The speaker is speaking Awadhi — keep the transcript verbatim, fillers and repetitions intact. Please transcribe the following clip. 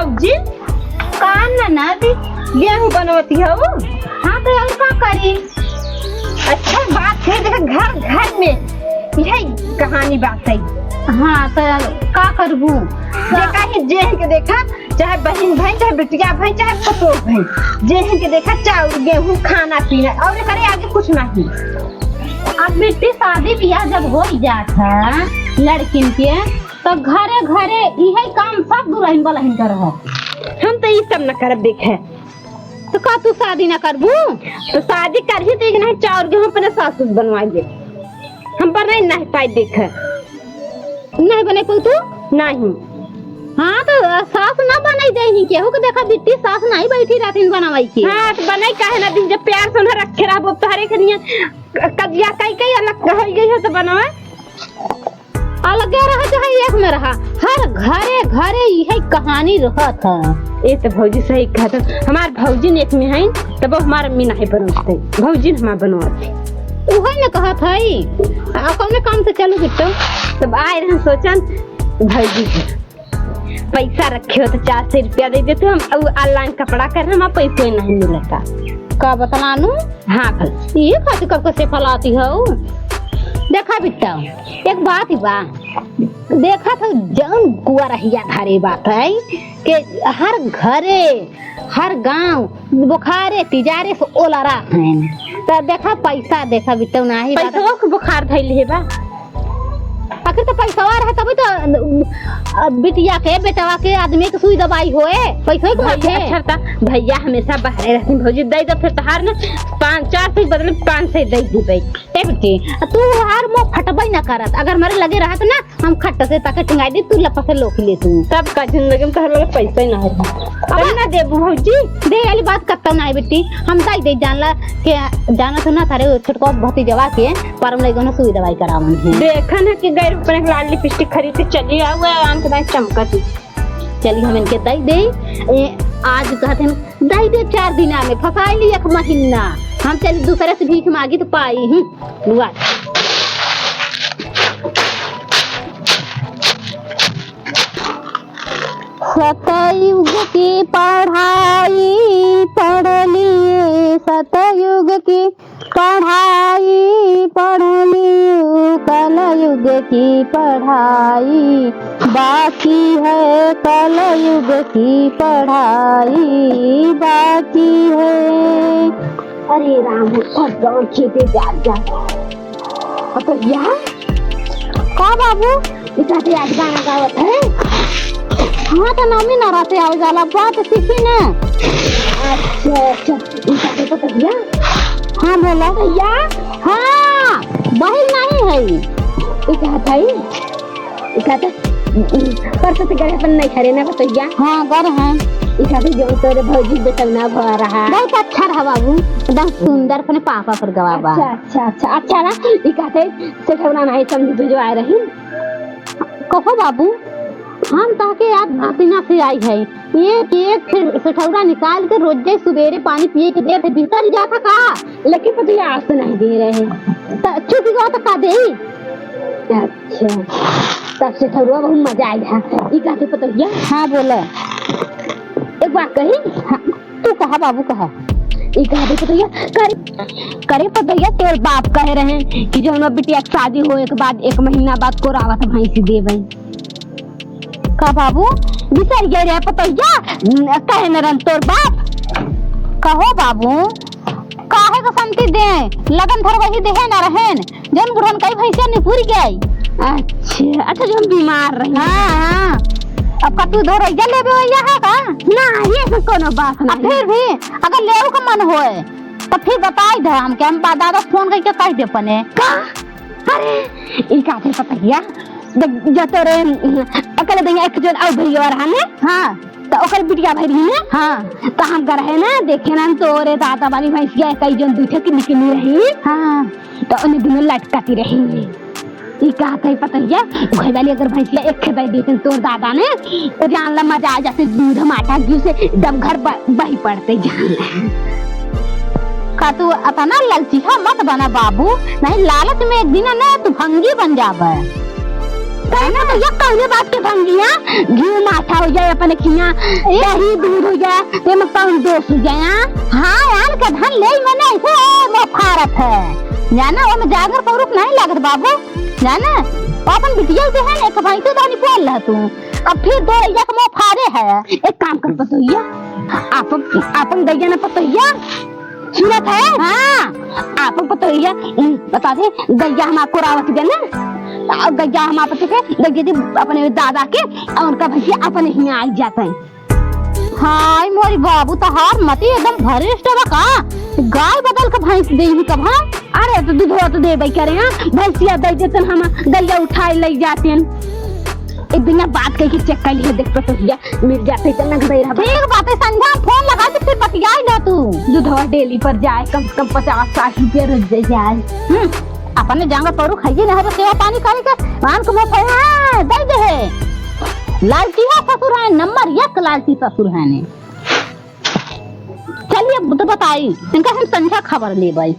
भौजी, का ननद, गेहूं बनवती हऊ? हाँ, तो और का करी? अच्छा बात है, देखा, घर घर में यही कहानी बात है। हाँ, तो का करबू? जे कहीं जेह के देखा, चाहे बहिन भई, चाहे बिटिया भई, चाहे पतोह भई, जेह के देखा, चाउर, गेहूं, खाना पीना, और एकरे आगे कुछ नहीं। अब बिट्टी, शादी बियाह जब हो जात है लड़किन के, तो घरे घरे इहे काम सब दुल्हन बलहन कर रहा। हम तो ई सब न करब, देखे। तो का तू शादी न करबू? तो शादी करही तो एक नहीं, चाउर गेहूं अपने सासू से बनवाइए। हम बनाई नहीं पाई, देखे। नहीं बने पाऊ तू? नहीं। हाँ, तो सास ना बनाई देही, केहू के देखा बिट्टी, सास नहीं बैठी रहती बनावाई के। हाँ, तो बनाई काहे ना दिन, जब प्यार से उन्हें रखे रहबो, तोहरे के नियन क-, कजिया कई कई अलग हो गई हो तो बनावे। अलगे रहा चाहे एक में रहा, हर घरे घरे इहे कहानी रहत है। ए तो भौजी सही कहत है, हमार भौजी ने एक में है, तब हमार अम्मी नहीं बनते, भौजी ने हमार बनवाते। उहे न कहत है, आ कौने काम से चलू बिट्टो? तब आए रहन सोचन, भौजी के पैसा रखे हो तो चार सौ रुपया दे देते हम, और online कपड़ा कर, हमार पैसो ही नहीं मिलता। का बतलानू? हाँ, भौजी। ये खातिर कब से फलाती हो? देखा बिट्टा, एक बात ही बा, देखा तो जौन कुआरहिया धरे बात है कि हर घरे, हर गांव बुखारे तिजारे से ओलरा हैं। तो देखा पैसा, देखा बिट्टा, नाही बात। पैसवा के बुखार धइले हे बा। आखिर तो पैसवा रहे तभी तो, अ, बिटिया के, बेटवा के, आदमी के सुई दवाई होए, पैसवे के भैया, माथे। अच्छा, त भैया हमेशा बाहरे रहते हैं, भौजी, दे दो फिर तोहार ना पाँच, चार सौ के बदले पाँच सौ दे दी भाई। ए बेटी, तू हार मुंह फटबई ना करत, अगर हमारे लगे रहत ना, हम खट से ताके टंगाई दी, तू लपा से लोक ले तू। तब का जिंदगी में तोहर लगे पैसा ही ना है। अब ना देबू भौजी? दे वाली बात कत्ता ना है बेटी, हम दाई दे जानला के, जाना तो ना थारे छोटको भतीजवा के, पर हम लोगों ने सुई दवाई करावन है। देखा ना कि गैर अपने लाल लिपस्टिक खरीद के चली आऊ, आराम से दाई चमकत। चली हम इनके दई दे, ए, आज कहते हैं दई दे चार दिना में, फसाई ली एक महीना। हम चली दूसरे से भीख मांगी तो पाई ही। बुआ। सतयुग की पढ़ाई पढ़ लिए, सतयुग की पढ़ाई पढ़ लियो, कलयुग की पढ़ाई बाकी है, कलयुग की पढ़ाई बाकी है। अरे राम, फट गवन खेते जात जात। अब तो यार, का बाबू? ई कहते आज गाना गावत है। हाँ, तो नौमी नवरात्रि आवे जाला, बात सीखी ना। अच्छा, अच्छा, ई कहते तो भैया। हाँ, बोलो। भैया। हाँ, बहिन नहीं है। ई कहत है, ई कहत है, परसों से गए अपन नहीं खरे ना बतैया। हाँ, घर हैं। ई कहत है, जो तोरे भौजी बेटौना भा रहा। बहुत अच्छा रहा बाबू, एकदम सुंदर, अपने पापा पर गवा बा। अच्छा, अच्छा, अच्छा, अच्छा ना, ई कहत है, सेठौरा नहीं समझ जो आए रही। कहो बाबू, हम तहके याद ना पीना से आई है। एक एक से-, सेठौरा निकाल के रोजे सुबेरे पानी पिए के देत है, भीतर ही जाता का? लेकिन पतोहिया आज तो नहीं दे रहे हैं। त चुप गवा तो का देई? अच्छा, तब सेठौरा बहुत मजा आई है। ई कहते पतोहिया? हाँ, बोले। एक बात कही? हाँ। तू कहा बाबू, कहा। ई कहा दे पतोहिया, करे, करे पतोहिया, तोर बाप कहे रहे कि जौन बिटिया के शादी होए के बाद एक महीना बाद कोरावत भैंसी देबे। का बाबू? बिसर गए रहे पतोहिया, कहे न रहन तोर बाप। कहो बाबू, काहे का संती दे, लगन धर वही देहे न रहेन। जौन बुढ़न कई भैंसिया निपुर गई। अच्छा, अच्छा, जो हम बीमार रही। हाँ, हाँ। अब का तू धोरैया लेबे वैया है का? ना, ये सब कोनो बात अब नहीं। फिर भी अगर लेऊ का मन होए, तो फिर बताई दे हमके, हम बा-, दादा फोन करके कह दे अपने। का? अरे, ई का थे पतोहिया? देख, जो तोरे, अकल दइया एक जन आउ भैया रहा ने? हाँ। तो ओकर बिटिया भई रही ने? हाँ। तो हम कर रहे ना, देखे ना तोरे दादा वाली भैंसिया कई जन दूठे की निकली रही। हाँ। तो उन्हें दोनों लटकाती रही। ई कहत है पतोहिया, घर वाली अगर भैंसिया एक खेदाई देते तोर दादा ने, तो जान ला मजा आ जाते, दूध माटा घी से एकदम घर ब-, बही पड़ते जान ला। का तू अतना लालची हा मत बना बाबू, नहीं लालच में एक दिन ना तू भंगी बन जाबे। कहना तो ये कौने बात के भंगिया, घी माठा हो जाए अपने खिया, ए? दही दूध हो जाए, ते में कौन दोष हो जाए, हाँ? हाँ, यार के धन ले मने ऐसे मोफारत है। जाना, ओमे जांगर पौरुख नहीं लागत बाबू। जाना, वो अपन बिटिया के है, एक भैंसो दानी बोल रहा तू। अब फिर दो एक मोफारे है। एक काम कर पतोहिया, आप, अपन गैया ना पतोहिया, सुनत है? हाँ, आपन पतोहिया, उम, बता दे, गैया हमार कोरावत गए ना, आ, गैया हमार पति के, गैया जी अपने दादा के, और उनका भैंसिया अपने हियाँ आई जात है। हाय मोरी बाबू, तहार मती एकदम भ्रष्ट बा का? गाय बदल के भैंस देही कब हम? अरे तो दूधवा तो देबे करे, हाँ? भैंसिया दे देतन हम, गैया उठाए ले जातेन। एक दिन बात कह के चेक कर लिए, देख पतोहिया। मिल जाते तो नगदे रहा। ठीक बात है, संझा में फोन लगा के फिर बतियाई लो तू। दूधवा डेली पर जाए, कम से कम पचास साठ रुपया रोज दे जाए। हम्म, अपने जांगर पौरुख खाइए ना, हमें सेवा पानी करे के, मान को मैं फैला दे दे है। लालची है ससुर है, नंबर एक लालची ससुर है ने। चलिए, अब तो बताई, इनका हम संझा खबर ले भाई।